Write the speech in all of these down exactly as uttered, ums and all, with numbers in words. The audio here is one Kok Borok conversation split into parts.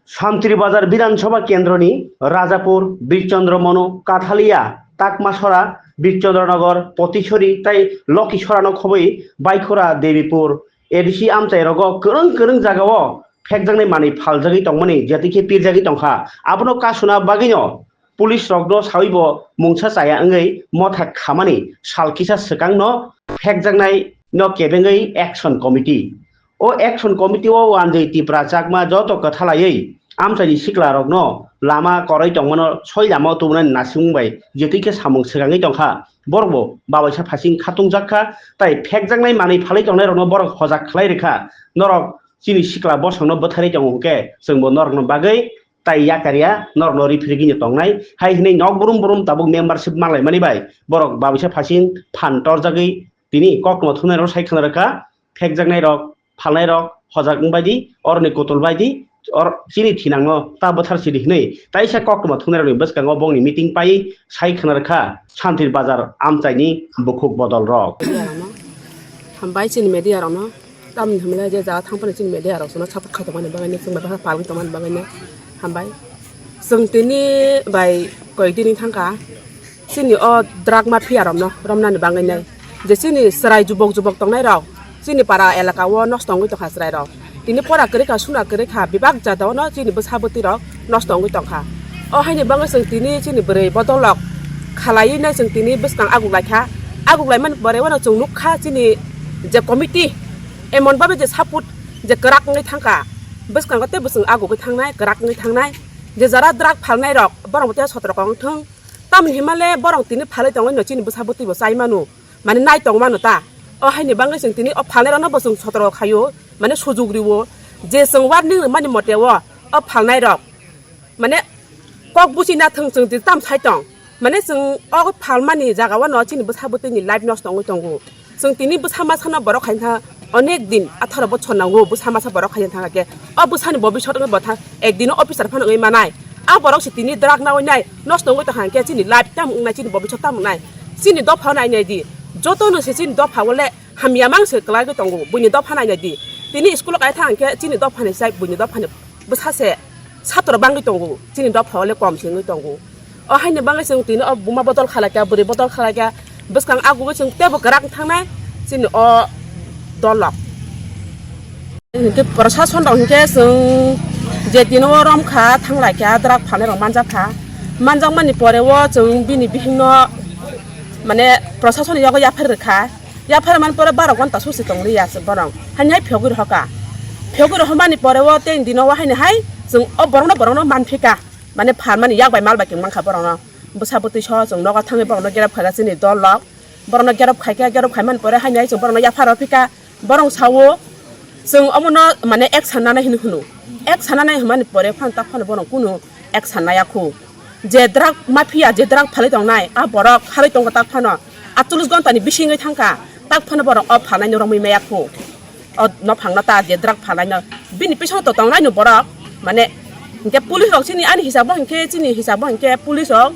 Santri Bazar Bidhan Sabha Kendroni Rajapur, Birchandra Mono, Kathalia, Takmasora, Birchandranagar, Potisori tei Lokisora no khobwi Baikhora, Debipur, A D C amchai rogo kwrwng kwrwng jagao phekjaknai manwi phaljagwi tongmani jetikhe pirjagwi tongkha. Abono kasuna bagwino police rokno sawibo mungsa chaya wngwi motha khamani sal kisa swkangno phekjaknai no kebengwi action committee. O action committee o Wanjwi Tipra Chakma joto kwthalaiwi amchaini sikla rokno lama koroi tongmano soi lama o tubunani nasimung bai jetwi khe samung swkangwi tongkha. Borok bo babaisa phasing khatungjak kha, tai phekjaknai manwi phalwi tongnai rokno borok hojak khlai rwkha. Norok chini sikla bosongno bwtharwi tongo hwnkhe chwngbo norokno bagwi tai yakarya norokno riphirigwino tongnai hai hwnwi nok brum brum tabuk membership manlaimani bai borok babuisa phasing phan torjagwi tini koktwma thumnairok sai khwna rwkha, phekjaknairok, phalnairok hojak wngbaidi, oroni kutul baidi, or chini thinangno ta bwthar sidi hwnwi taisa koktwma thumnairokni bwskango bongni meeting pai sai khwna rwkha Santir Bazar amchaini bukhuk bodolrok. Hambai chini media rokno. Tamni hwnmale je jaga thangphano chini media rok chwngno support khaitongmani bagwino, chwng bai palwi tongmani bagwino hambai. Chwng tini bai koikdini thangkha chini o drug mafia rokno romnani bagwino. Je chini chwrai jubok jubok tongnai rok, chini para elaka o nosto wngwi tongkha chwrai rok. Tini pora kwrwi kha, suna kwrwi kha, bebak jata ono chini bwsa bwtwi rok nosto wngwi tongkha. O haini bagwi chwng tini chini bwrwi bodol rok khalaiwi nai chwng tini bwskang aguklaikha. Aguklaimani pore uano chwng nukha chini je committee emon babe je support je kwrak wngwi thangkha, bwskango tei bwswng agugwi thangnai, kwrak wngwi thangnai, je jara drug phalnai rok borok bo tei sotrok wng thung. Tamoni himale borok tini phalwi tongwi no chini bwsa bwtwi bo chai manu, mane nai tong manu ta. O haini bagwi chwng tini o phalnai rokno bo chwng sotrok khaio, mane sujuk rio, je chwng warning rwmani mote o, o phalnai rok mane kok buchi na thung chwng tini tam sai tong. Mane chwng o phalmani jaga o no chini bwsa bwtwi ni life nosto wngwi tongo. Chwng tini bwsa masa no borok khaina onek din atharo bochor nango bwsa masa borok khaina thang khe o bwsa ni bobisot wngwi bo thang ek din o officer phano wngwi manai. A borok se tini drug nawi nai nosto wngwi tong kha hwnkhe chini life tam wngnai, chini bobisot tam wngnai. Chini dopha nai nai di, joto no se chini dopha o le hamya mang se kwlai tongo, buini dopha nai nai di. Tini school o kai thang khe chini dopha ni sai buini dopha ni bwsa se satro bangwi tongo, chini dopha ole kom se wngwi tongo. O haini bagwi chwng tini o buma bodol khalai kha, bwrwi bodol khalai kha, bwskang agugwi chwng teibo kwrak thangnai chini o dol rok. Hinkhe prosason rok hinkhe chwng je tini o rom kha, thanglai kha, drug phalnai rok manjak kha, manjakmani pore o chwng bini bihikno mane prosason ni yago yaphar rwkha. Yaphar man pore baro gonta susi tong liya se borong. Hani hai phiyogwi rohoka. Phiyogwi rohomani pore o tei dino o haini hai chwng o borokno borokno manphika. Mane phan mani yak bai mal bai khe mankha borokno. Bwsa bwtwi so chwng nogo thangwi borokno gerep khaga chini dol rok. Borokno gerep khaikha, gerep khaimani pore haini hai chwng borokno yaphar rophika. Borok sao chwng omono mane action nanai hwnwi hwno. Action nanai hwnmani pore phano tak phano borok kunu action naya khu. Je drug mafia, je drug phalwi tongnai, a borok phalwi tongkha tak phano. Atcholish gonta ni bisingwi thangkha, tak phano borok o phalnaino romwi maya khu. O nophangno ta je drug phalnaino. Bini bisingo to tongnaino borok, mane, hinkhe police rok chini ani hisabo hinkhe, chini hisabo hinkhe police rok,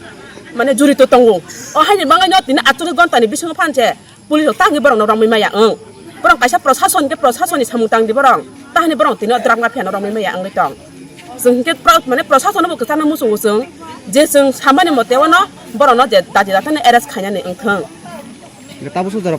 mane, jurito tongo. O haini bagwino tini atcholish gonta ni bisingo phanse police rok tangwi borokno romwi maya wng. Borok kaisa prosason hinkhe prosasonni samung tangdi borok. Tahini borok tini o drug mafia no romwi maya wngwi tong. Chwng hinkhe pro-, mane prosason no bo kwchangno muchungo chwng. Je chwng samani mote ono borokno je daji dathani arrest khainani wngthwng. Tabuk sujaro